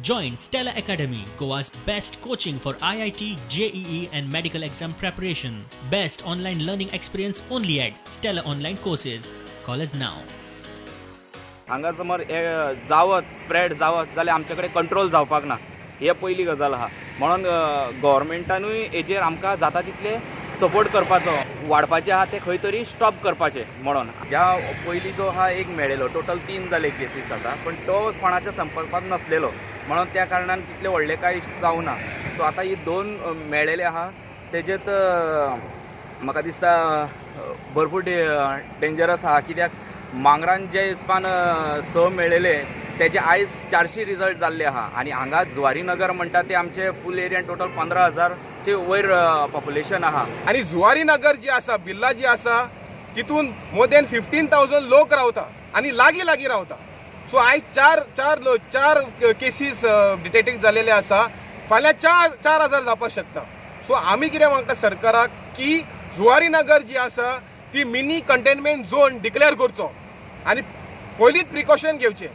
Join Stella Academy, Goa's best coaching for IIT, JEE, and medical exam preparation. Best online learning experience only at Stella Online Courses. Call us now. हांगा समज हे जावत spread जावत जाल्यार आमचे कडेन control जावपाक ना, हे पयली गजाल आहा. म्हणून गोवोरमेंटानूय हेजेर आमकां जाता तितले सपोर्ट करपाचो, वाडपाचे आहा ते खंय तरी स्टॉप करपाचे. म्हणून ज्या पयलीं जो आहा एक मेळ्ळेलो, टोटल 3 जाले केसीस आतां, पण तो कोणाच्या संपर्कात नसलेलो, म्हणून त्या कारणान तितले व्हडले कांय जावना. सो आतां ही 2 मेळ्ळेले आहा, तेजेत म्हाका दिसता भरपूर डेंजरस आहा, कित्याक मांगरान जे हिसपान 6 मेळ्ळेले तेजे आयज 400 रिजल्ट जाल्ले आहा. आनी हांगा जुवारी नगर म्हणटा ते आमचे फूल एरियान टोटल 15,000चे वयर पॉप्युलेशन आहा. आनी जुवारी नगर जी आसा, बिर्ला जी आसा, तितून मोर दॅन 15,000 लोक रावता आनी लागीं लागीं रावता. सो आयज चार केसीस डिटेक्ट जालेले आसा, फाल्यां 4,000 जावपाक शकता. सो आमी कितें मागता सरकाराक की जुवारी नगर जी आसा ती मिनी कंटेनमेंट झोन डिक्लेअर करचो आनी पयलींच प्रिकॉशन घेवचें.